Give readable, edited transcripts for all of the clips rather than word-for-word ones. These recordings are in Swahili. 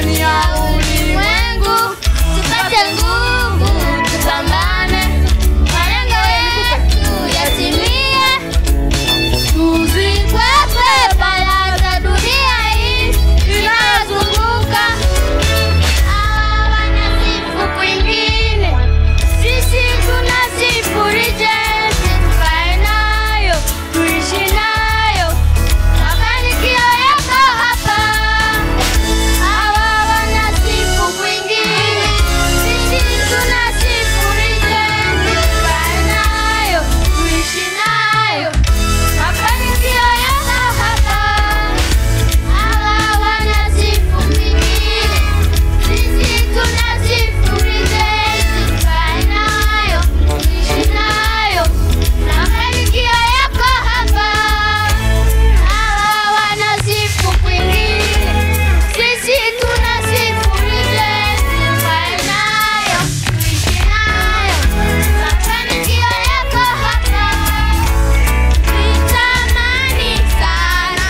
Ndani ya ulimwengu tupate nguvu, tupambane, malengo yetu yatimie. Tuzikwepe balaa za dunia hii inayozunguka. Hawa wanasifu kwingine, sisi tunasifu Regent. Tukae nayo, tuishi nayo, mafanikio yako hapa. Hawa wanasifu kwingine, sisi tunasifu Regent. Tukae nayo, tuishi nayo, mafanikio yako hapa. Hawa wanasifu kwingine, sisi tunasifu Regent. Tukae nayo, tuishi nayo, mafanikio yako hapa. Hawa wanasifu kwingine, sisi tunasifu Regent. Tukae nayo, tuishi nayo, mafanikio yako hapa. Nitamani sana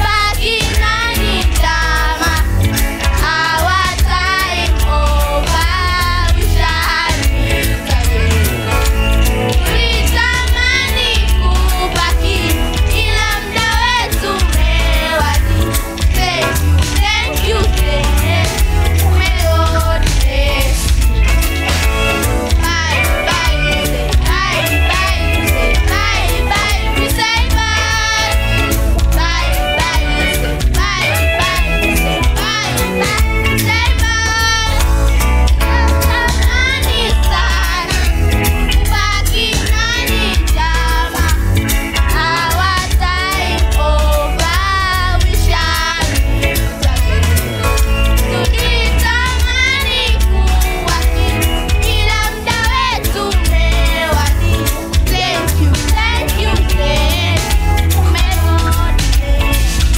baki nani tama, our time over, we shall meet again. Tulitamani kubaki, ila muda wetu umewadia. Thank you, thank you, thank you. May God bless you. Bye, bye, we say bye, bye, we say bye, bye, we say bye. Bye, bye, we say bye, bye, we say bye, bye, we say bye. Natamani sana kubaki nani jama, our time over, we shall meet again. Tulitamani kubaki, ila muda wetu umewadia. Thank you, thank you, thank you. May God bless you.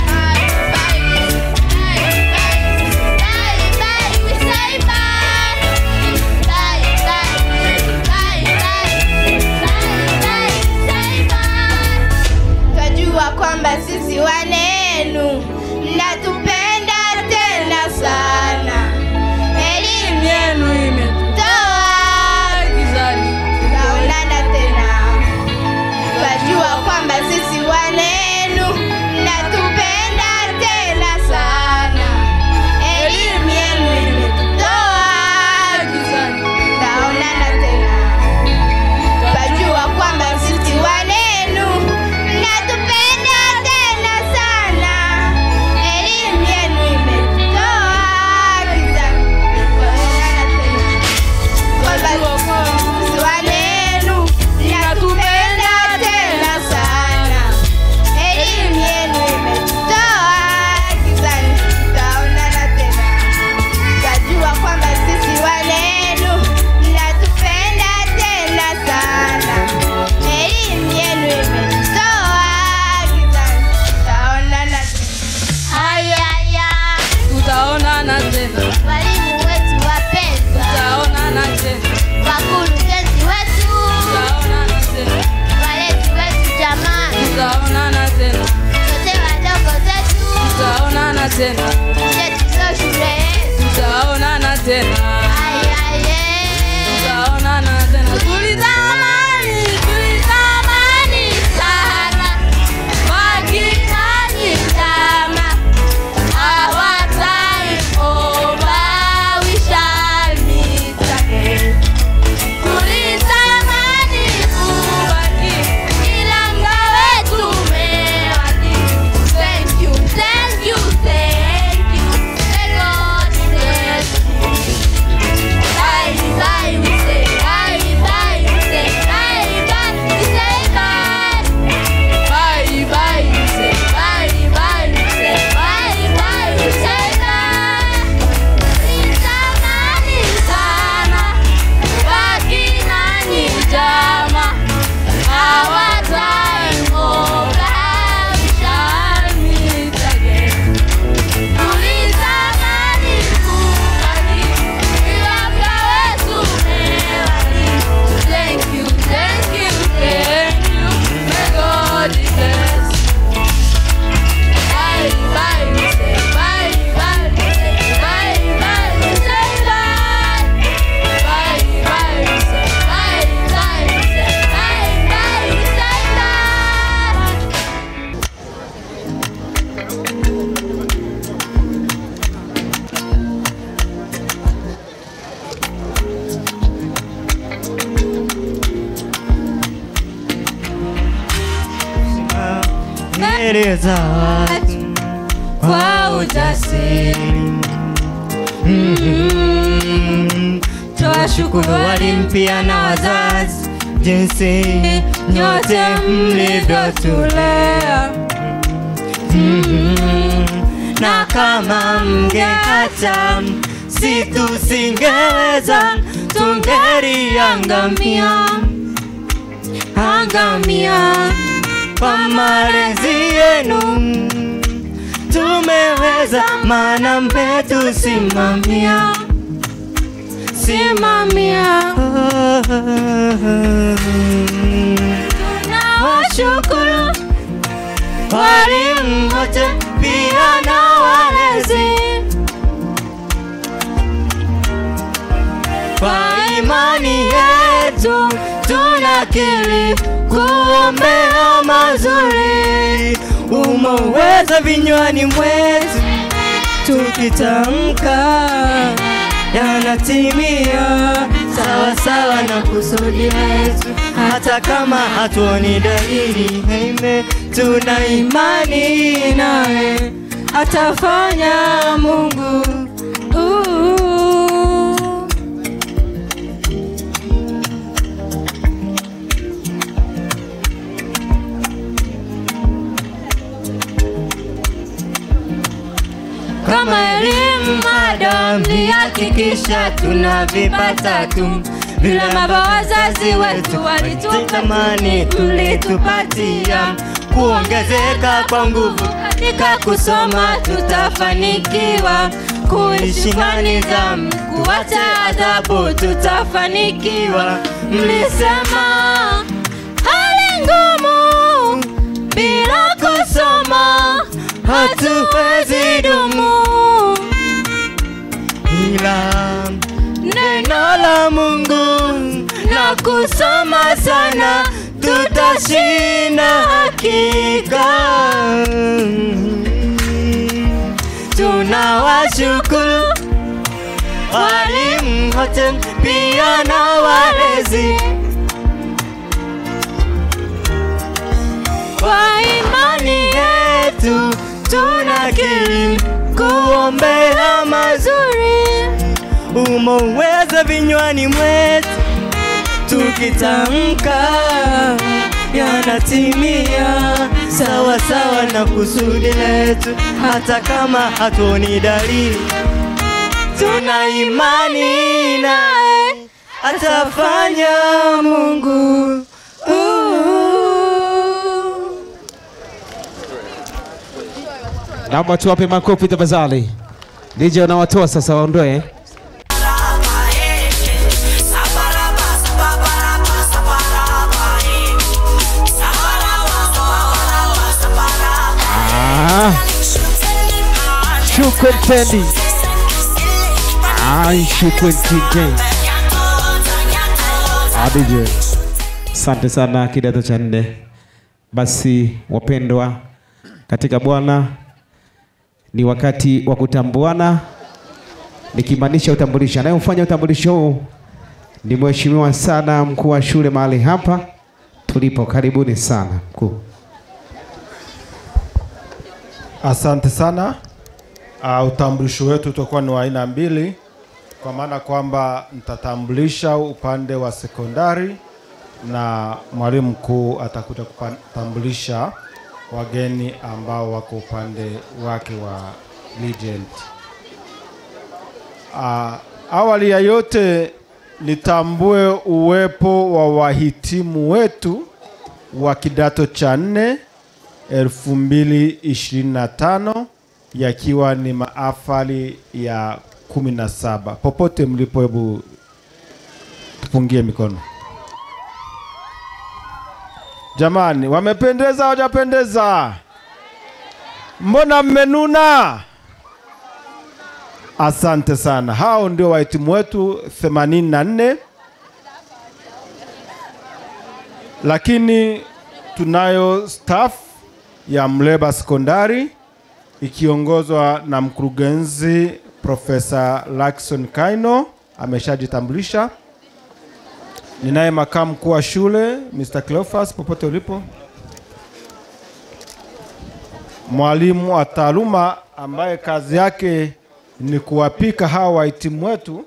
Bye, bye, bye, bye, bye, we say bye. Bye, bye, bye, bye, bye, bye, say bye. Twajua kwamba sisi wanenu mnatupenda tena sana. Elimu yenu imetutoa gizani, tutaonana tena. Twajua kwamba sisi wanenu mnatupenda tena sana. Elimu yenu imetutoa gizani, tutaonana tena. Twajua kwamba sisi wanenu mnatupenda tena sana. Elimu yenu imetutoa gizani, tutaonana tena. Kwamba sisi wanenu mnatupenda tena sana. Elimu yenu imetutoa gizani, tutaonana tena. Twajua kwamba sisi wanenu mnatupenda tena sana. Elimu yenu imetutoa gizani, tutaonana tena. Haya, tutaonana tena, Walimu wetu wapendwa, tutaonana tena, wakurugenzi wetu, tutaonana tena, walezi wetu jamani, tutaonana tena, sote wadogo zetu, tutaonana tena, chetu shule yetu. tutaonana tena, Ayaye, tutaonana tena. Tulitamani, tulitamani sana baki nanyi tama, our time over, we shall meet again. Tulitamani kubaki, ila muda wetu umewadia. Thank you, thank you, thank you. May God bless you. mbele za watu kwa ujasiri. Twashukuru walimu pia na wazazi, jinsi nyote mlivyotulea. Na kama mngeacha si tusingeweza, tungeriangamia angamia. Kwa malezi yenu tumeweza, maana mmetusimamia simamia. Tunawashukuru walimu wote pia na walezi, kwa imani yetu tunakiri kuombea mazuri. Umeweza vinywani mwetu tukitamka yanatimia, sawa sawa na kusudi letu, hata kama hatuoni dalili. Amen, tuna imani nawe atafanya Mungu. Kama elimu madam mlihakikisha tunavipata tu, bila maba wazazi wetu walitutamani, mlitupatia kuongezeka kwa nguvu katika kusoma, tutafanikiwa kuishi kwa nidhamu, kuacha adhabu, tutafanikiwa. Mlisema hali ngumu bila kusoma hatuwezi dumu, ila neno la Mungu na kusoma sana tutashinda hakika. Tunawashukuru walimu wote pia na walezi, kwa imani yetu tunakiri kuombea mazuri. Umeweza vinywani mwetu tukitamka yanatimia, sawa sawa na kusudi letu, hata kama hatuoni dalili. Tuna imani naye atafanya Mungu. Naomba tuwape makofi tafadhali. DJ unawatoa sasa, waondoe. Shukran Tendi. Shukran TJ. DJ. Asante sana kidato cha 4. Basi wapendwa katika Bwana, ni wakati wa kutambuana, nikimaanisha utambulisho. Anayefanya utambulisho huu ni mheshimiwa sana mkuu wa shule mahali hapa tulipo. Karibuni sana mkuu. Asante sana. Utambulisho wetu utakuwa ni wa aina mbili, kwa maana kwamba nitatambulisha upande wa sekondari na mwalimu mkuu atakuja kutambulisha wageni ambao wako upande wake wa Legend. Awali ya yote nitambue uwepo wa wahitimu wetu wa kidato cha 4 2025, yakiwa ni maafali ya 17. Popote mlipo, hebu tupungie mikono. Jamani, wamependeza hawajapendeza? Mbona mmenuna? Asante sana. Hao ndio wahitimu wetu 84. Lakini tunayo staff ya Muleba Sekondari ikiongozwa na mkurugenzi Profesa Lakson Kaino, ameshajitambulisha. Ninaye makamu mkuu wa shule Mr. Cleophas, popote ulipo. Mwalimu wa taaluma ambaye kazi yake ni kuwapika hawa wahitimu wetu,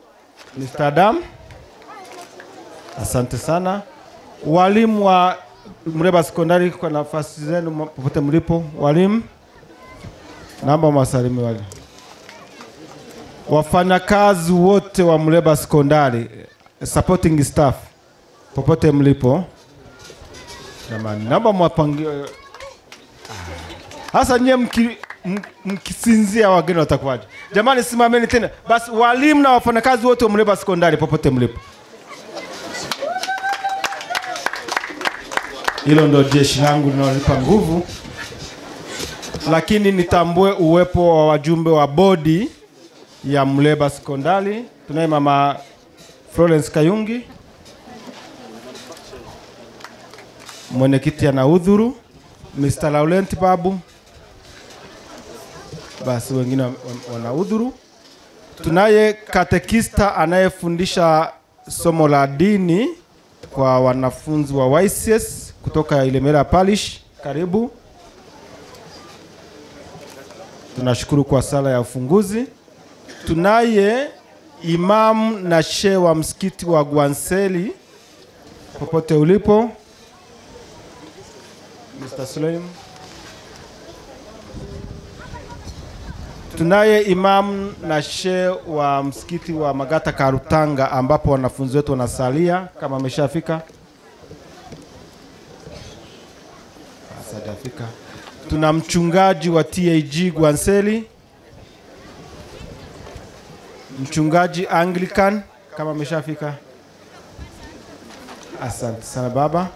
Mr. Adam. Asante sana. Walimu wa Muleba Sekondari, kwa nafasi zenu popote mlipo, walimu, naomba mwasalimu walimu. Wafanyakazi wote wa Muleba Sekondari, supporting staff, popote mlipo, jamani, naomba mwapangie. Hasa nyie mkisinzia wageni watakuwaje? Jamani, simameni tena. Basi walimu na wafanyakazi wote wa Muleba Sekondari popote mlipo. Hilo ndo jeshi langu linalonipa nguvu. Lakini nitambue uwepo wa wajumbe wa bodi ya Muleba Sekondari. Tunaye Mama Florence Kayungi, mwenyekiti ana udhuru, Mr. Laurent Babu, basi wengine wana udhuru. Tunaye katekista anayefundisha somo la dini kwa wanafunzi wa YCS kutoka Ilemela Parish. Karibu. Tunashukuru kwa sala ya ufunguzi. Tunaye imam na shehe wa msikiti wa Gwanseli, popote ulipo, Mr. Suleim. Tunaye imam na shehe wa msikiti wa Magata Karutanga ambapo wanafunzi wetu wanasalia, kama ameshafika. Hajafika. Tuna mchungaji wa TAG Gwanseli, mchungaji Anglican, kama ameshafika. Asante sana baba.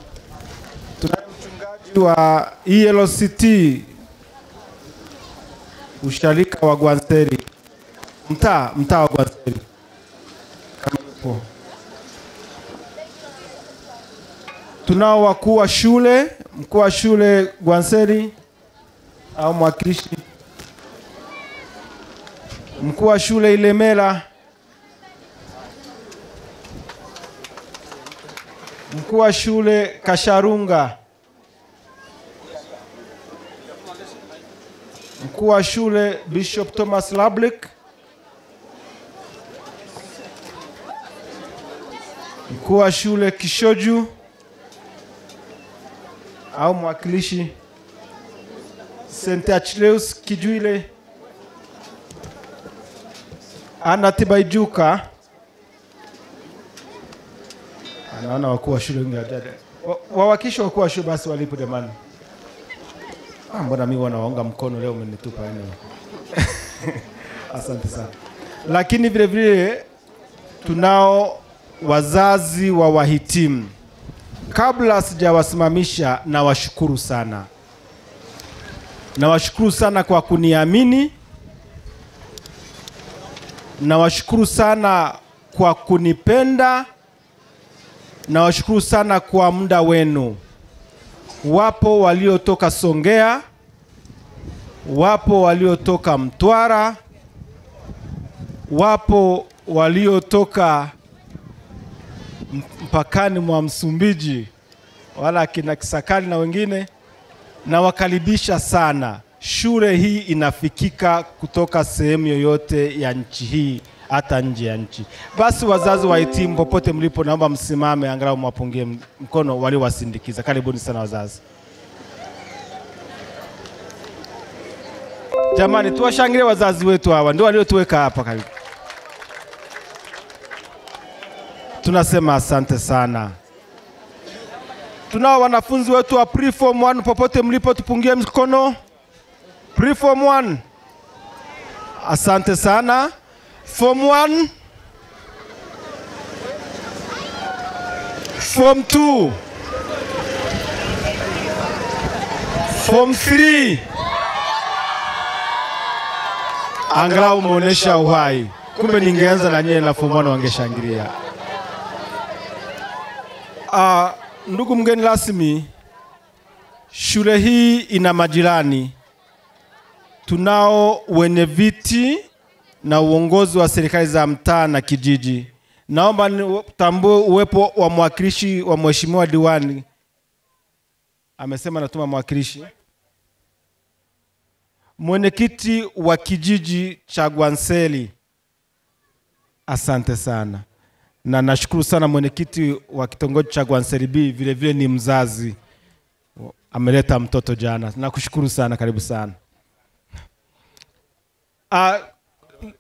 Tuna mchungaji wa ELCT usharika wa Gwanseli, mtaa wa Gwanseli, kama yupo. Tunao wakuu wa shule, mkuu wa shule Gwanseli au mwakilishi, mkuu wa shule Ilemela, mkuu wa shule Kasharunga, mkuu wa shule Bishop Thomas Lablik, mkuu wa shule Kishoju au mwakilishi, St. Achilleus Kijuile, Anna Tibaijuka. Anaona wakuu wa shule wengi hawajaja. Wawakilishi wakuu wa shule basi walipo jamani. Mbona mimi wanawaunga mkono leo umenitupa anyway. Asante sana. Lakini vile vile tunao wazazi wa wahitimu. Kabla sijawasimamisha, nawashukuru sana. Nawashukuru sana kwa kuniamini. Nawashukuru sana kwa kunipenda. Nawashukuru sana kwa muda wenu. Wapo waliotoka Songea, wapo waliotoka Mtwara, wapo waliotoka mpakani mwa Msumbiji, wala kina Kisakali na wengine. Na wakaribisha sana. Shule hii inafikika kutoka sehemu yoyote ya nchi hii, hata nje ya nchi. Basi wazazi wahitimu popote mlipo, naomba msimame angalau mwapungie mkono waliowasindikiza. Karibuni sana wazazi. Jamani, tuwashangilie wazazi wetu hawa, ndio waliotuweka hapa. Karibu. Tunasema asante sana. Tunao wanafunzi wetu wa Preform 1 popote mlipo, tupungie mkono. Preform 1. Asante sana. Form 1. Form 2. Form 3. Angalau umeonesha uhai. Kumbe ningeanza na nyie na form 1 wangeshangilia. Ndugu mgeni rasmi, shule hii ina majirani. Tunao wenye viti na uongozi wa serikali za mtaa na kijiji. Naomba nitambue uwepo wa mwakilishi wa mheshimiwa diwani. Amesema natuma mwakilishi. Mwenyekiti wa kijiji cha Gwanseli, asante sana. Na nashukuru sana mwenyekiti wa kitongoji cha Gwanseli B, vile vile ni mzazi, ameleta mtoto jana. Nakushukuru sana, karibu sana.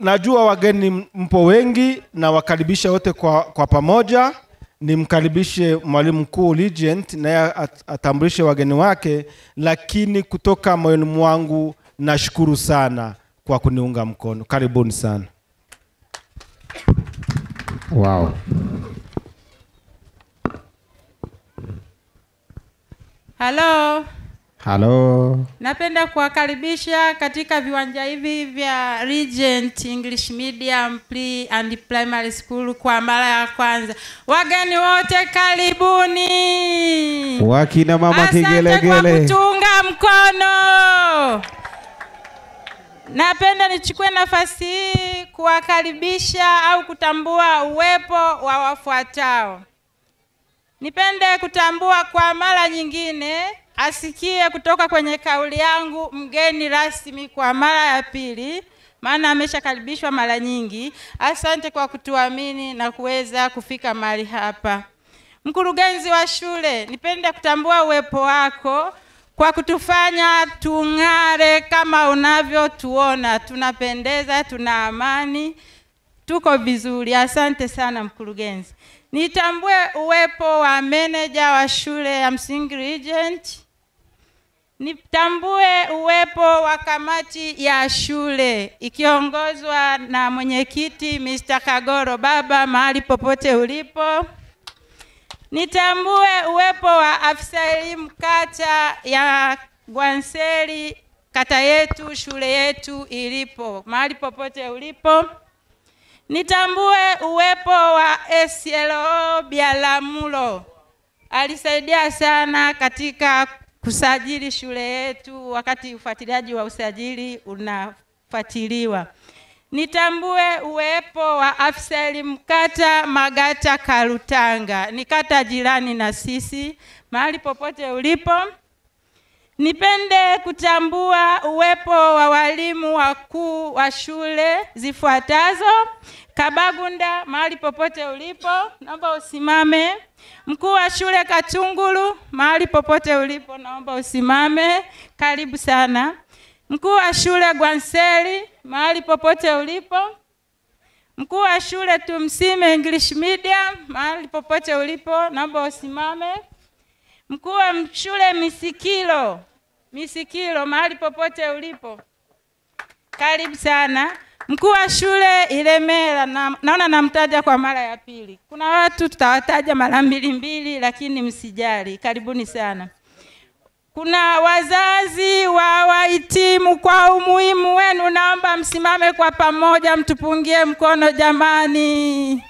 Najua wageni mpo wengi na wakaribisha wote kwa pamoja. Nimkaribishe mwalimu mkuu Regent naye atambulishe wageni wake, lakini kutoka moyoni mwangu nashukuru sana kwa kuniunga mkono. Karibuni sana. Wow. Hello. Hello. Napenda kuwakaribisha katika viwanja hivi vya Regent English Medium Pre and Primary School kwa mara ya kwanza. Wageni wote karibuni. Wakina mama kigelegele. Asante kwa kutunga mkono. Napenda nichukue nafasi hii kuwakaribisha au kutambua uwepo wa wafuatao. Nipende kutambua kwa mara nyingine, asikie kutoka kwenye kauli yangu mgeni rasmi kwa mara ya pili, maana ameshakaribishwa mara nyingi. Asante kwa kutuamini na kuweza kufika mahali hapa. Mkurugenzi wa shule, nipende kutambua uwepo wako kwa kutufanya tung'are kama unavyotuona. Tunapendeza, tuna amani, tuko vizuri. Asante sana mkurugenzi. Nitambue uwepo wa meneja wa shule ya msingi Regent. Nitambue uwepo wa kamati ya shule ikiongozwa na mwenyekiti Mr. Kagoro Baba, mahali popote ulipo. Nitambue uwepo wa afisa elimu kata ya Gwanseli, kata yetu, shule yetu ilipo, mahali popote ulipo. Nitambue uwepo wa SLO Bialamulo, alisaidia sana katika kusajili shule yetu wakati ufuatiliaji wa usajili unafuatiliwa. Nitambue uwepo wa afisa elimu kata Magata Karutanga, ni kata jirani na sisi, mahali popote ulipo. Nipende kutambua uwepo wa walimu wakuu wa shule zifuatazo: Kabagunda, mahali popote ulipo, naomba usimame. Mkuu wa shule Katungulu, mahali popote ulipo, naomba usimame. Karibu sana. Mkuu wa shule Gwanseli, mahali popote ulipo. Mkuu wa shule Tumsime English Medium, mahali popote ulipo, naomba usimame. Mkuu wa shule Misikilo, Misikilo, mahali popote ulipo, karibu sana. Mkuu wa shule Ilemela, naona namtaja kwa mara ya pili. Kuna watu tutawataja mara mbili mbili, lakini msijali, karibuni sana. Kuna wazazi wa wahitimu, kwa umuhimu wenu naomba msimame kwa pamoja, mtupungie mkono jamani.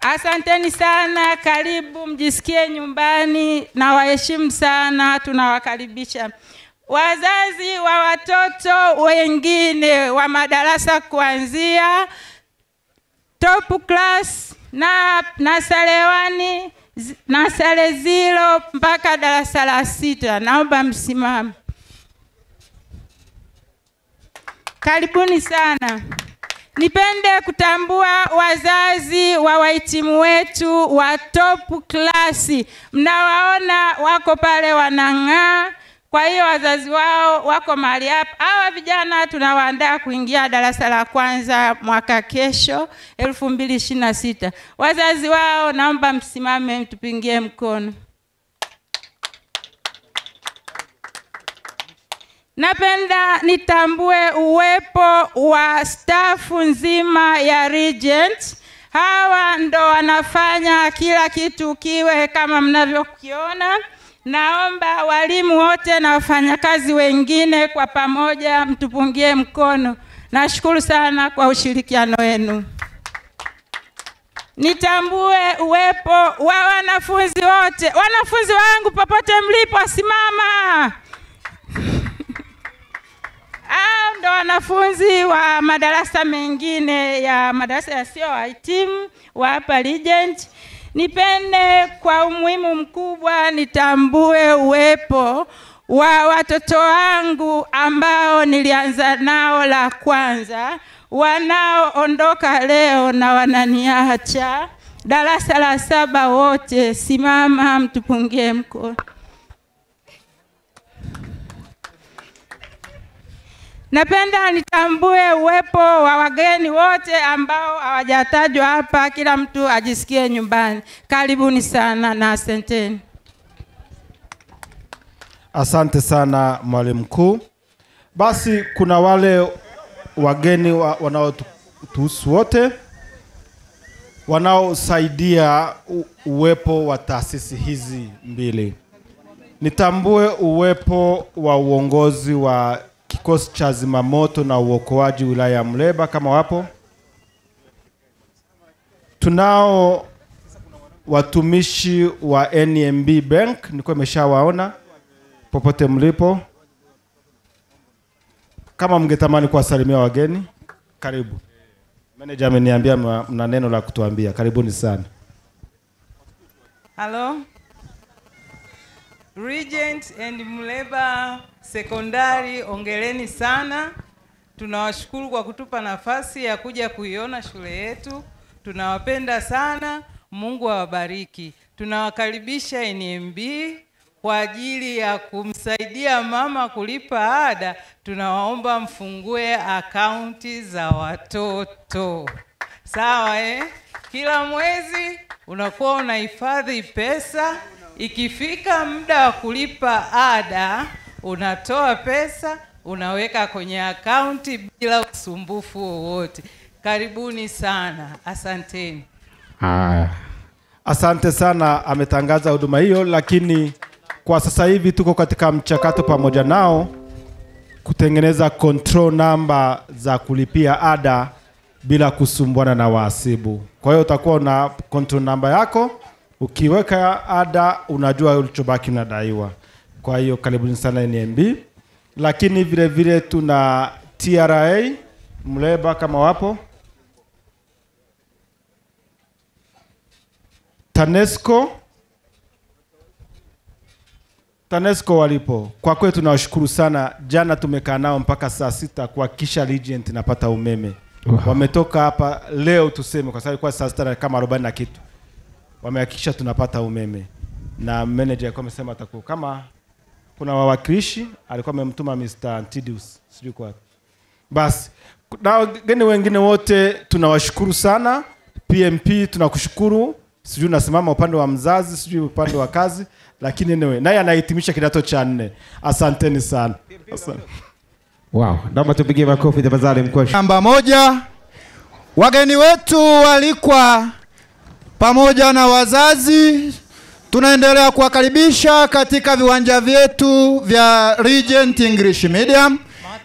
Asanteni sana, karibu, mjisikie nyumbani na waheshimu sana, tunawakaribisha. Wazazi wa watoto wengine wa madarasa kuanzia top class na nasale 1, nasale 0 mpaka darasa la 6, naomba msimame. Karibuni sana. Nipende kutambua wazazi wa wahitimu wetu wa top class. Mnawaona wako pale wanang'aa. Kwa hiyo wazazi wao wako mahali hapa. Hawa vijana tunawaandaa kuingia darasa la kwanza mwaka kesho 2026. Wazazi wao naomba msimame mtupingie mkono. Napenda nitambue uwepo wa stafu nzima ya Regent. Hawa ndo wanafanya kila kitu kiwe kama mnavyokiona. Naomba walimu wote na wafanyakazi wengine kwa pamoja mtupungie mkono. Nashukuru sana kwa ushirikiano wenu. Nitambue uwepo wa wanafunzi wote. Wanafunzi wangu popote mlipo, simama. Ndo wanafunzi wa madarasa mengine ya madarasa yasiyo wahitimu wa hapa Regent. Nipende kwa umuhimu mkubwa nitambue uwepo wa watoto wangu ambao nilianza nao la kwanza, wanaoondoka leo na wananiacha, darasa la 7 wote, simama mtupungie mkono. Napenda nitambue uwepo wa wageni wote ambao hawajatajwa hapa, kila mtu ajisikie nyumbani. Karibuni sana na asanteni. Asante sana mwalimu mkuu. Basi kuna wale wageni wanaotuhusu wote, wanaosaidia uwepo wa taasisi hizi mbili. Nitambue uwepo wa uongozi wa kikosi cha zimamoto na uokoaji wilaya ya Muleba kama wapo. Tunao watumishi wa NMB Bank, nilikuwa nimeshawaona popote mlipo. Kama mngetamani kuwasalimia wageni, karibu. Manager ameniambia mna neno la kutuambia. Karibuni sana. Hello. Regent and Muleba Sekondari, ongeleni sana. Tunawashukuru kwa kutupa nafasi ya kuja kuiona shule yetu. Tunawapenda sana. Mungu awabariki. Tunawakaribisha NMB kwa ajili ya kumsaidia mama kulipa ada. Tunawaomba mfungue akaunti za watoto. Sawa eh? Kila mwezi unakuwa unahifadhi pesa. Ikifika muda wa kulipa ada, unatoa pesa, unaweka kwenye akaunti bila usumbufu wowote. Karibuni sana. Asanteni. Asante sana, ametangaza huduma hiyo, lakini kwa sasa hivi tuko katika mchakato pamoja nao kutengeneza control number za kulipia ada bila kusumbuana na wahasibu. Kwa hiyo utakuwa na control number yako, ukiweka ada unajua ulichobaki unadaiwa. Kwa hiyo karibuni sana NMB. Lakini vile vile tuna TRA Muleba kama wapo, TANESCO walipo. Kwa kweli tunawashukuru sana. Jana tumekaa nao mpaka saa 6 kuhakikisha Regent inapata umeme. Wow. Wametoka hapa leo tuseme, kwa sababu ilikuwa saa 6 kama 40 na kitu. Wamehakikisha tunapata umeme. Na manager alikuwa amesema atakuwa kama kuna wawakilishi, alikuwa amemtuma Mr. Antidius, sijui kwa wapi. Basi na wageni wengine wote tunawashukuru sana. PMP tunakushukuru. Sijui unasimama upande wa mzazi, sijui upande wa kazi, lakini anyway, naye anahitimisha kidato cha 4. Asanteni sana. Asante. Wow, naomba tupigie makofi tafadhali mkuu. Namba 1, wageni wetu walikwa pamoja na wazazi, tunaendelea kuwakaribisha katika viwanja vyetu vya Regent English Medium.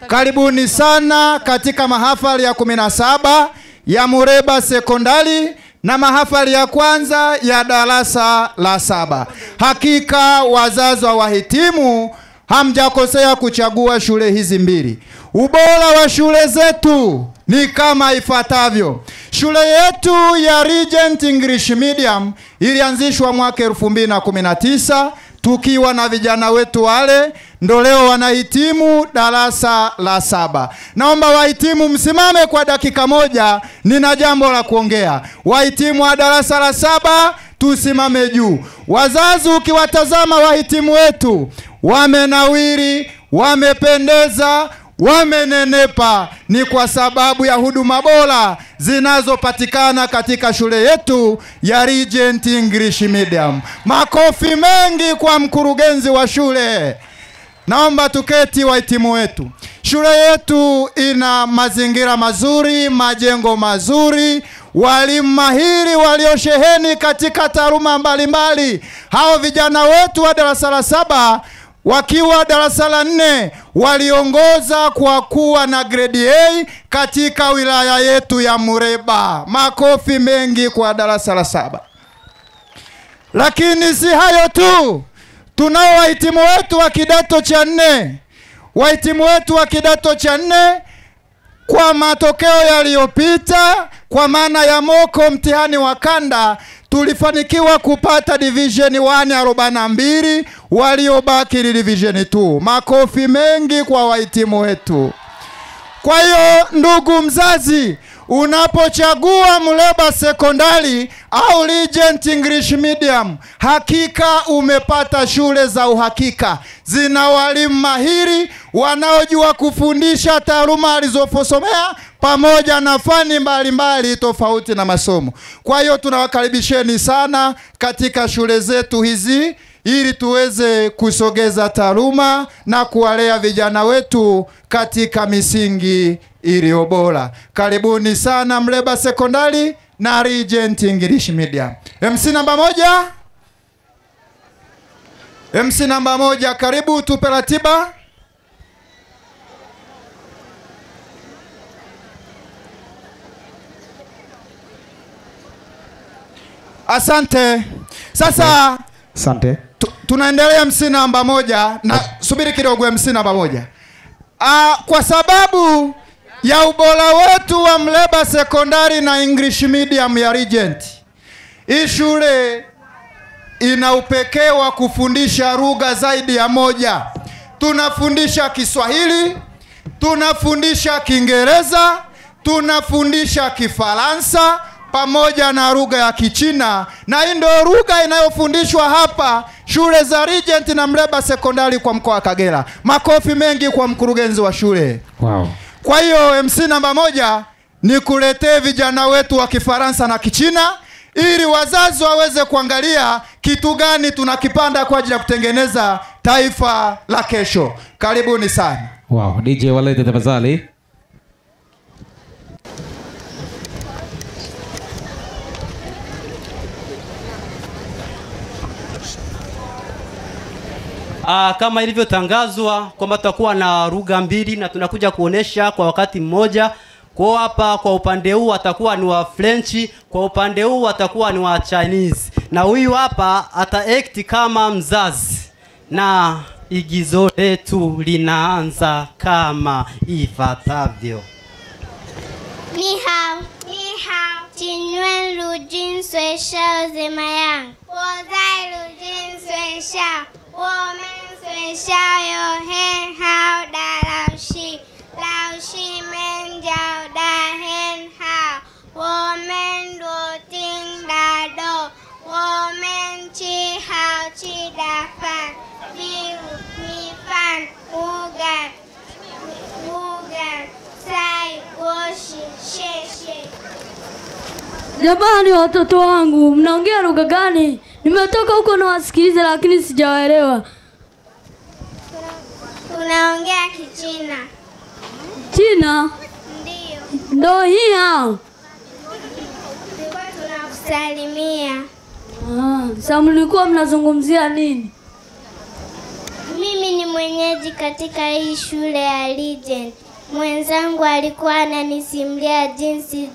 Karibuni sana katika mahafali ya 17 ya Muleba Sekondari na mahafali ya kwanza ya darasa la 7. Hakika wazazi wa wahitimu hamjakosea kuchagua shule hizi mbili. Ubora wa shule zetu ni kama ifuatavyo. Shule yetu ya Regent English Medium ilianzishwa mwaka 2019 tukiwa na vijana wetu wale ndo leo wanahitimu darasa la 7. Naomba wahitimu msimame kwa dakika moja, nina jambo la kuongea. Wahitimu wa darasa la 7 tusimame juu. Wazazi ukiwatazama wahitimu wetu, wamenawiri, wamependeza, wamenenepa. Ni kwa sababu ya huduma bora zinazopatikana katika shule yetu ya Regent English Medium. Makofi mengi kwa mkurugenzi wa shule. Naomba tuketi wahitimu wetu. Shule yetu ina mazingira mazuri, majengo mazuri, walimu mahiri waliosheheni katika taaluma mbalimbali. Hao vijana wetu wa darasa la 7 wakiwa darasa la 4 waliongoza kwa kuwa na grade A katika wilaya yetu ya Muleba. Makofi mengi kwa darasa la 7. Lakini si hayo tu, tunao wahitimu wetu wa kidato cha 4. Wahitimu wetu wa kidato cha 4 kwa matokeo yaliyopita, kwa maana ya moko mtihani wa kanda, Tulifanikiwa kupata division 1 42, waliobaki ni division 2. Makofi mengi kwa wahitimu wetu. Kwa hiyo ndugu mzazi, unapochagua Muleba Sekondari au Regent English Medium, hakika umepata shule za uhakika. Zina walimu mahiri wanaojua kufundisha taaluma alizosomea pamoja na fani mbalimbali tofauti na masomo. Kwa hiyo tunawakaribisheni sana katika shule zetu hizi ili tuweze kusogeza taaluma na kuwalea vijana wetu katika misingi iliyo bora. Karibuni sana Muleba Sekondari na Regent English Medium. MC namba 1. MC namba 1, karibu tupe ratiba. Asante. Sasa asante. Tunaendelea MC namba 1 na subiri kidogo MC namba 1. Kwa sababu ya ubora wetu wa Muleba Sekondari na English Medium ya Regent, hii shule ina upekee wa kufundisha lugha zaidi ya moja. Tunafundisha Kiswahili, tunafundisha Kiingereza, tunafundisha Kifaransa pamoja na lugha ya Kichina, na hii ndio lugha inayofundishwa hapa shule za Regent na Muleba Sekondari kwa mkoa wa Kagera. Makofi mengi kwa mkurugenzi wa shule. Wow. Kwa hiyo MC namba 1, nikuletee vijana wetu wa Kifaransa na Kichina ili wazazi waweze kuangalia kitu gani tunakipanda kwa ajili ya kutengeneza taifa la kesho. Karibuni sana. Wow, DJ walete tafadhali. Kama ilivyotangazwa kwamba tutakuwa na lugha mbili na tunakuja kuonesha kwa wakati mmoja. Kwa hapa kwa upande huu atakuwa ni wa French, kwa upande huu atakuwa ni wa Chinese. Na huyu hapa ata act kama mzazi. Na igizo letu linaanza kama ifuatavyo. Ni hao, ni hao. 请问陆军学校怎么样？我在陆军学校，我们学校有很好的老师，老师们教得很好，我们都听得懂，我们吃好吃的饭，比如米饭、乌干、菜、果实，谢谢。 Jamani watoto wangu, mnaongea lugha gani? Nimetoka huko na wasikiliza lakini sijawaelewa. Tunaongea Kichina. China? Ndio. Ndio hii hao. Tulikuwa tunakusalimia. Sasa mlikuwa mnazungumzia nini? Mimi ni mwenyeji katika hii shule ya Regent. Mwenzangu alikuwa ananisimulia jinsi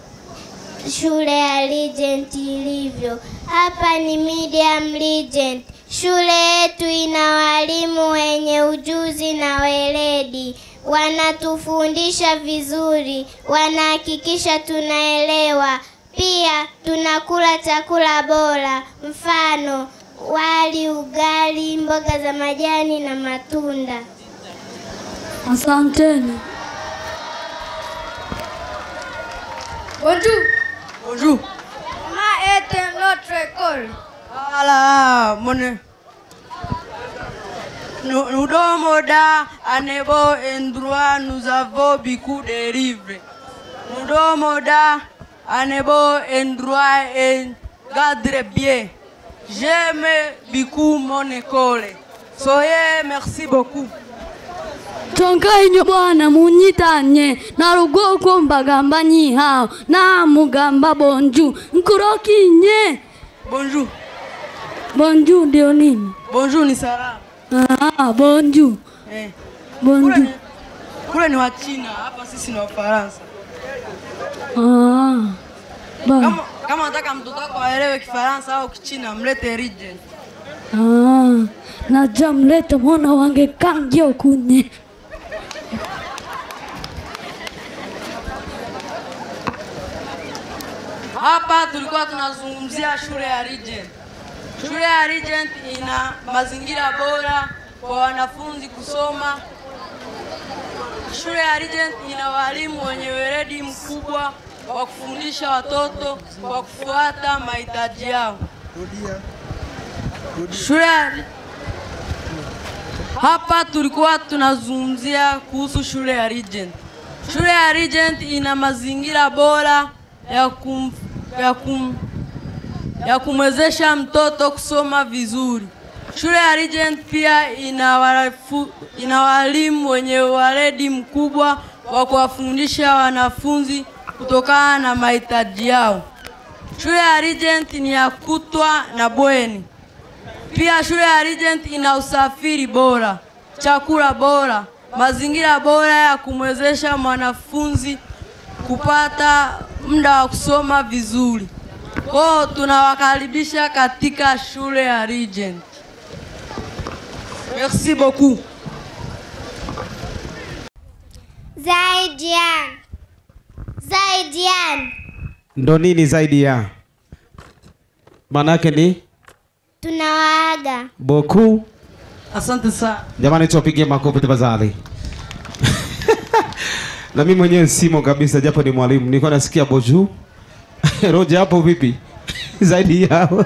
shule ya Regent ilivyo. Hapa ni Medium Regent. Shule yetu ina walimu wenye ujuzi na weledi. Wanatufundisha vizuri, wanahakikisha tunaelewa. Pia tunakula chakula bora, mfano wali, ugali, mboga za majani na matunda. Asanteni. Bonjour. Bonjour. Comment est notre école? Voilà, mon. Nous dormons dans un beau endroit, nous avons beaucoup de livres. Nous dormons dans un beau endroit et garde bien. J'aime beaucoup mon école. Soyez, merci beaucoup. Tonkai bwana munyitanye na rugoko mbagamba nyihao na mugamba bonjour nkurokinye. Bonjour. Bonjour ndio nini? Bonjour ni salamu. Ah, bonjour. Eh. Bonjour. Kule ni wa China, hapa sisi ni wa Faransa. Ah. Kama unataka mtoto wako aelewe Kifaransa au Kichina, mlete Regent. Ah, na mlete mwana wange kangio kunye. Hapa tulikuwa tunazungumzia shule ya Regent. Shule ya Regent ina mazingira bora kwa wanafunzi kusoma. Shule ya Regent ina walimu wenye weledi mkubwa wa kufundisha watoto kwa kufuata mahitaji yao. Shule hapa tulikuwa tunazungumzia kuhusu shule ya Regent. Shule ya Regent ina mazingira bora ya kumwezesha mtoto kusoma vizuri. Shule ya Regent pia ina walimu wenye weledi mkubwa wa kuwafundisha wanafunzi kutokana na mahitaji yao. Shule ya Regent ni ya kutwa na bweni. Pia shule ya Regent ina usafiri bora, chakula bora, mazingira bora ya kumwezesha mwanafunzi kupata muda wa kusoma vizuri. Kwa tunawakaribisha katika shule ya Regent. Merci beaucoup. Zaidi ya. Zaidi ya. Ndo nini zaidi ya? Maana yake ni tunawaaga. Beaucoup. Asante sana. Jamani, tuwapigie makofi tafadhali. Na mimi mwenyewe simo kabisa, japo ni mwalimu. Nilikuwa nasikia bonjour. Roja hapo vipi? Zaidi yao.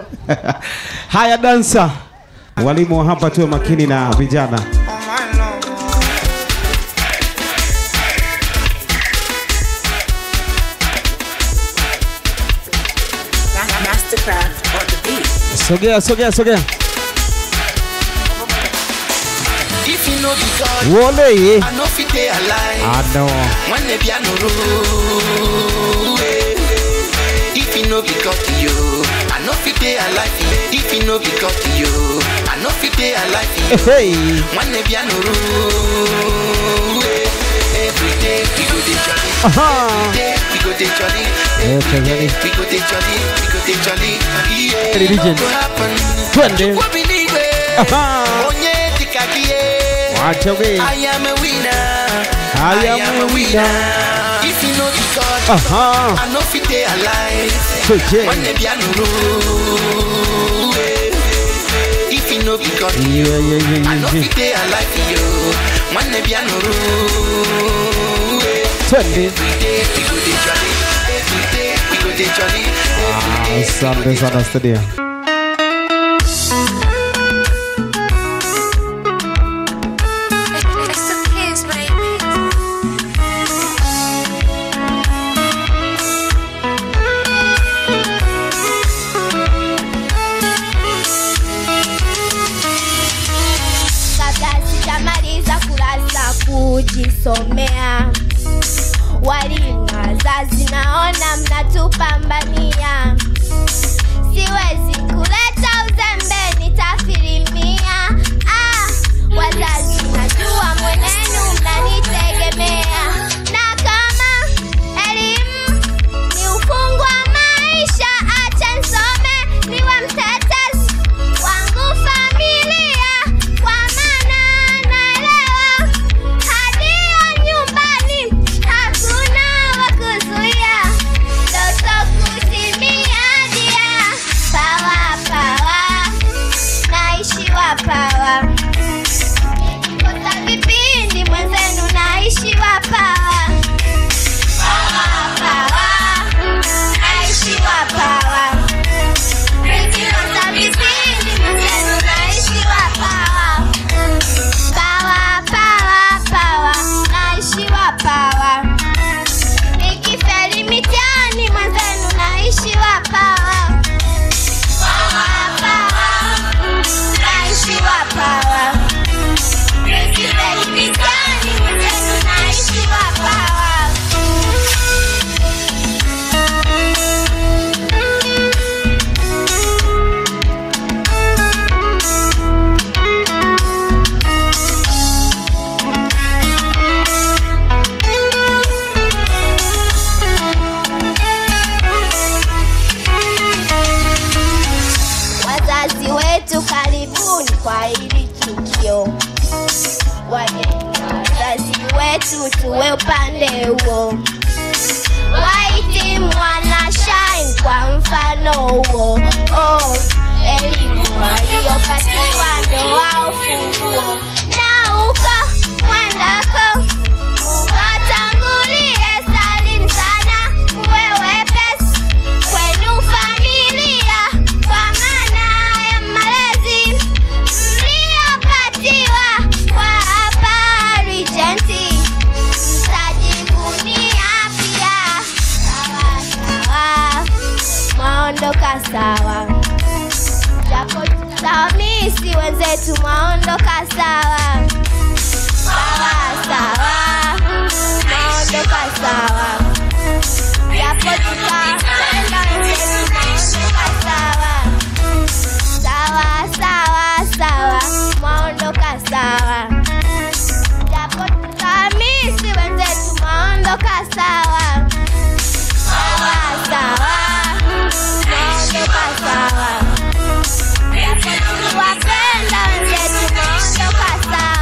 Haya dansa. Walimu hapa tuwe makini na vijana. Sogea, sogea, sogea. If you know the God, Wole. I know fit dey alive. I know. When they be no rule. If you know the God to you, I know fit dey alive. If you know the God to you, I know fit dey alive. Hey. When they be no rule. Every day we go dey jolly. Every day we go dey jolly. Every day we go dey jolly. We go dey jolly. Religion. Twende. I am a winner. I am a winner. If you know the God, I know fit dey alive. When they be no rule. If you know the God, I know fit dey alive. When they be no rule. Twende. Every day we go dey jolly. Every day we go dey jolly. Asante sana studio. Kabla sijamaliza kurasa kujisomea, walimu wazazi naona mnatupambania. Siwezi kuleta uzembe, nitafirimia. Wazazi najua mwenenu mnanitegemea. Na kama elimu ni ufungu wa maisha, acha nisome niwe mtetezi wangu familia. Kwa maana naelewa hadi ya nyumbani hakuna wa kuzuia. Ndoto kutimia dia. Power, power, naishiwa power. Nikikosa vipindi mwenzenu naishiwa power. Power, power, naishiwa power. Nikikosa vipindi mwenzenu naishiwa power. Power, power, power, naishiwa power. Nikifeli mitihani mwenzenu naishiwa power. Power, power, naishiwa power. Nikifeli mitihani mwenzenu naishiwa power. Wazazi wetu karibuni kwa hili tukio. Wageni wazazi wetu tuwe upande huo. Wahitimu wana shine kwa huo oh. Elimu waliyopatiwa ndo wao funguo. Na uko mwendako mukatangulie salim sana, muwe wepesi kwenu familia, kwa maana ya malezi mliyopatiwa kwa hapa Regent. Mtajivunia pia. Sawa sawa, mwaondoka sawa, japo tutamisi wenzetu, mwaondoka sawa. Sawa sawa, mwaondoka sawa, japo tutapenda wenzetu, mwaondoka sawa. Sawa sawa sawa, mwaondoka sawa, japo tutamisi wenzetu, mwaondoka sawa. Sawa sawa, mwaondoka sawa, japo tuwapenda wenzetu, mwaondoka sawa.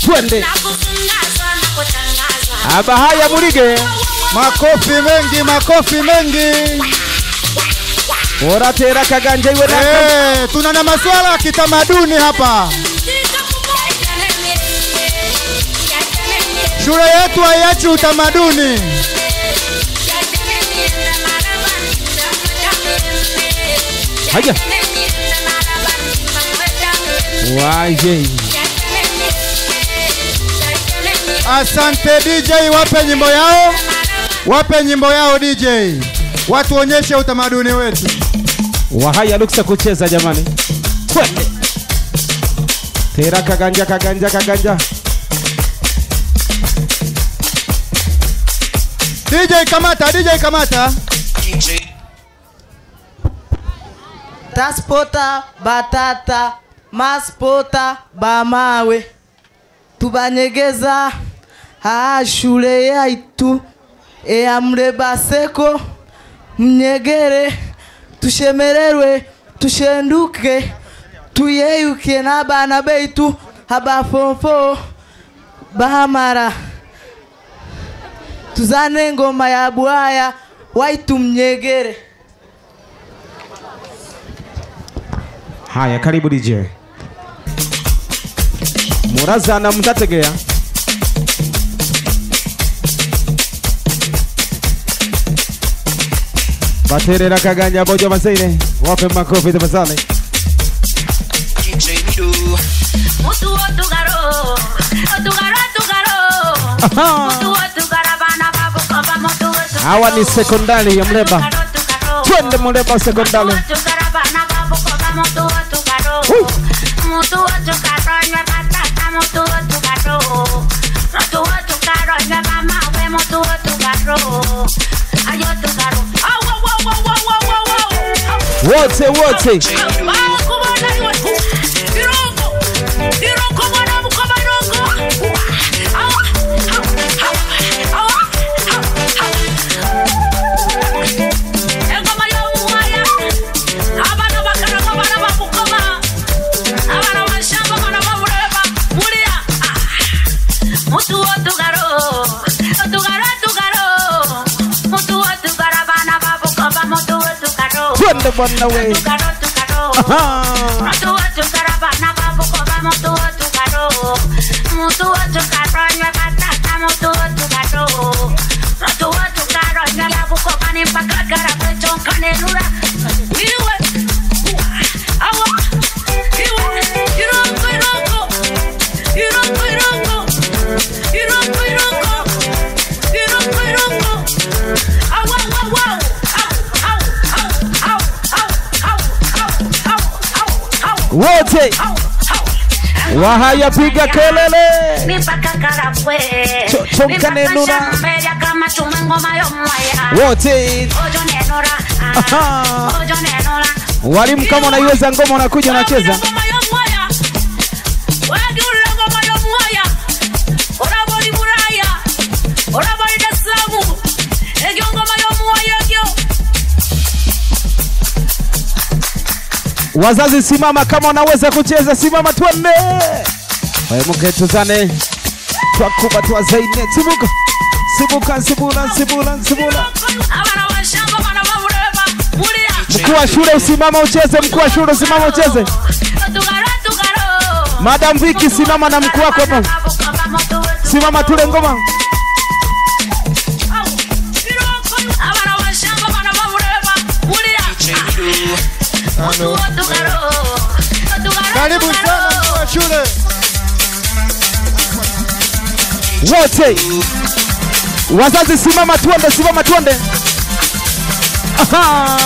Twende. Abahaya Mulige. Makofi mengi, makofi mengi. Oratera kaganja iwe na. Tuna na masuala ya kitamaduni hapa. Shule yetu haiachi utamaduni. Haya. Waje. Asante DJ, wape nyimbo yao. Wape nyimbo yao DJ. Watuonyeshe utamaduni wetu. Wahaya luksa kucheza jamani. Twende. Tera kaganja kaganja kaganja. DJ kamata, DJ kamata. Transporta batata, maspota bamawe. Tubanyegeza haa shule yaitu eya Muleba-Seko mnyegere tushemererwe tushenduke tuyeyuke n'abana beitu abafofo bahamara tuzane ngoma ya bwaya waitu mnyegere. Haya, karibu DJ. Murazana mtategea. Baterera kaganja bojo masaine. Wape makofi tafadhali. Hawa ni sekondari ya Muleba. Twende Muleba sekondari. Wote wote. Twende bwana we. Wote Wahaya piga kelele. Chonka nenura. Wote walimu kama unaiweza ngoma unakuja unacheza. Wazazi simama kama unaweza kucheza, simama tuende. Wewe tuzane. Twakuba twazaine sibuka. Sibuka sibula sibula sibula. Mkuu wa shule usimama ucheze, mkuu wa shule usimama ucheze. Madam Vicky simama na mkuu wako hapo. Simama tule ngoma. Karibu sana mkuu wa shule. Wote. Wazazi simama tuende, simama tuende. Aha.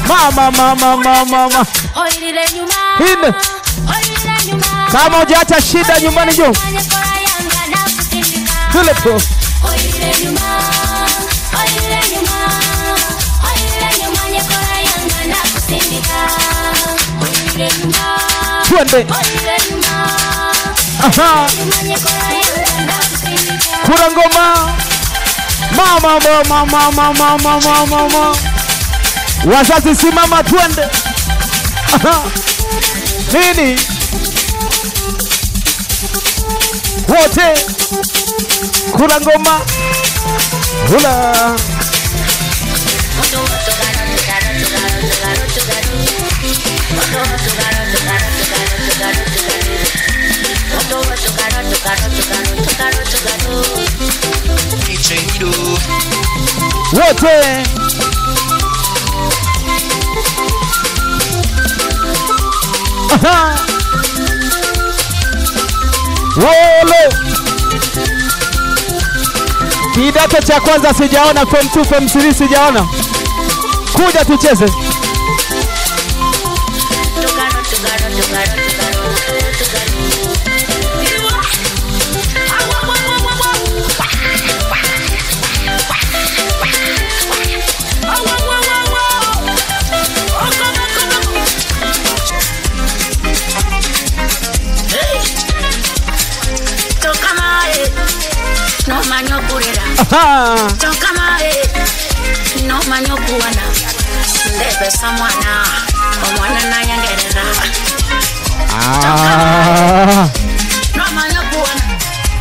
Mama mama mama mama. Hinde. Kama hujaacha shida nyumbani njoo. Tule po. Tuende. Aha. Kura ngoma. Mama mama mama mama mama mama. Wazazi simama tuende. Aha. Nini? Wote. Kura ngoma. Hula. Wote. Aha. Wolo. Kidato cha kwanza sijaona, form 2, form 3 sijaona. Kuja tucheze.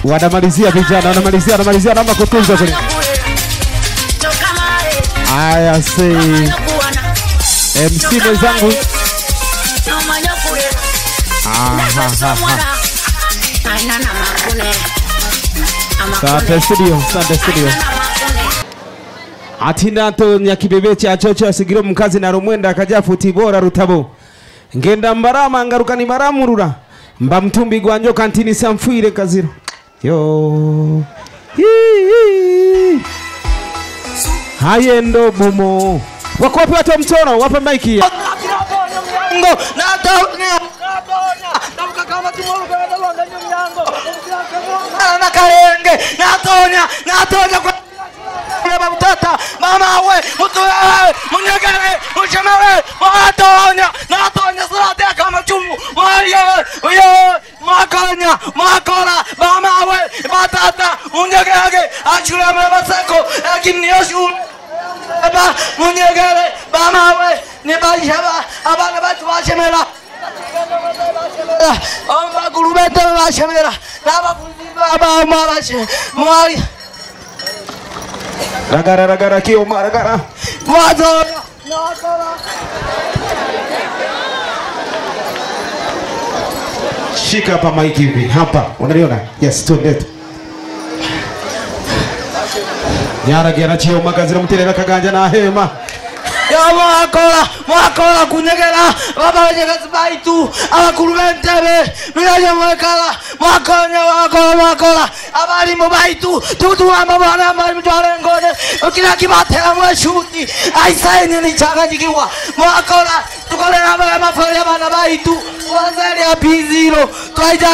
Wanamalizia vijana, wanamalizia, wanamalizia, naomba kutunza kule. Aya, si MC mwenzangu. Asante studio, asante studio. Atinda to nyakibebe cha chocho asigiro mkazi na rumwenda akaja futibora rutabo. Ngenda mbarama ngaruka ni baramurura. Mba mtumbi gwanjo kantini samfuire kaziro. Yo. Hii. Hayendo bumo. Wako wapi watu wa mtono? Wape maiki. Ngo na ta kama na karenge natonya natonya kwa mtata mama we mtu wewe munyegere ushemewe watonya natonya salate kama chumu wewe wewe makonya makora mama we batata munyegere achura mabasako akimnioshu ba munyegere mama we ni bashaba abana batu bashemera omaguru bete bashemera n'abavuzi ba bashe mwali ragara ragara kio maragara wazo shika hapa mic hivi hapa unaliona? Yes, tuende nyara gera chio magazira muterera kaganja na hema ya mwakora mwakora kunyegera baba wenyegezi baitu abakuru b'entebe miraje mwekala mwakonya mwakora mwakora abalimu baitu tutuwamba bwana abalimu twarengone kila kibatera mweshuti aisaini nichanganyikiwa mwakora tukolera amafari abana baitu kwanza ya P0 twaija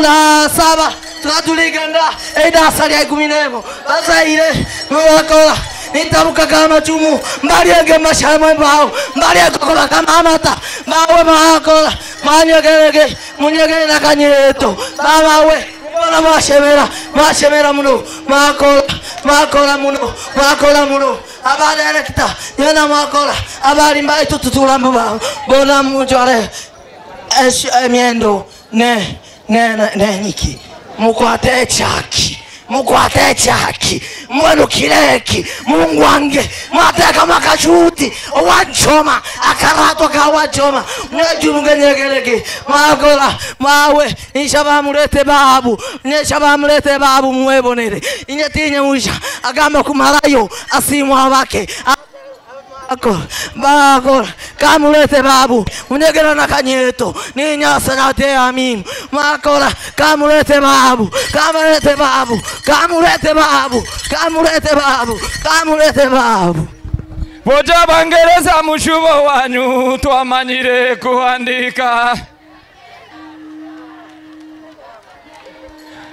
la saba tukatuligenda eidasa lya 11 bazaire mwakora nitaruka kama chumu mbali yake mashamba mbao mbali yake kola kama amata mawe makola manyegerege munyegere na kanyeto mama we mbona mashemera mashemera muno makola makola muno makola muno Abadirekta yona mwakola abali mbaitu tutula bona mujwale emyendo ne ne ne niki mukwate chaki mukwate chaki mwenu kireki Mungu wange mwateka makashuti owachoma akarato kawachoma mwajumungenyegereke mwakola mawe nishaba mulete babu nishaba mulete babu mwebonere inyatinye musha agamba kumarayo asimwa wake Bakora kamulete babu unegera na kanyeto ninyasa na te amim makora kamulete babu kamulete babu kamulete babu kamulete babu kamulete babu Boja bangereza mushubo wanyu twamanyire kuandika.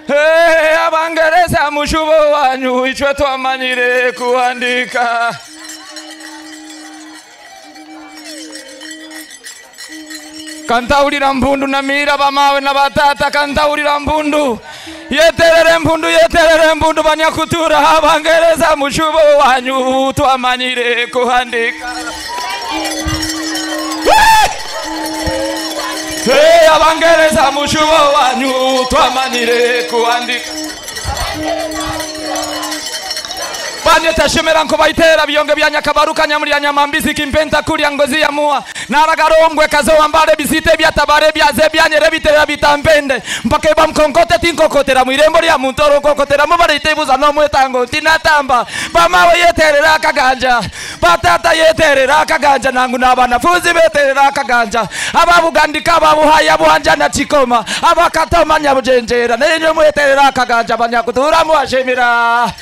Hey, abangereza mushubo wanyu ichwe twamanyire kuandika. Kantaulira mbundu na mira bamawe na batata kantaulira mbundu yeterere mbundu banyakutura abangereza mushubo wanyu twamanyire kuhandika. Hey, abangereza mushubo wanyu twamanyire kuhandika. Banyetashemera nko baitera biyonge bya nyakabaruka nyamuri nyamambisi kimpenta kulya ngozi ya mua naragarongwe kazowa mbale bisite byatabare byaze byanyere bitera bitampende mpaka bamkonkote tinkokotera mwirembo lya muntoro kokotera mubarite buza no mwetango tinatamba bamawe yeterera akaganja batata yeterera akaganja nangu n'abanafunzi beterera akaganja ababugandika babuhaya buhanja na chikoma abakatoma nyabujenjera nenyo mweterera akaganja banyakutura muashemera.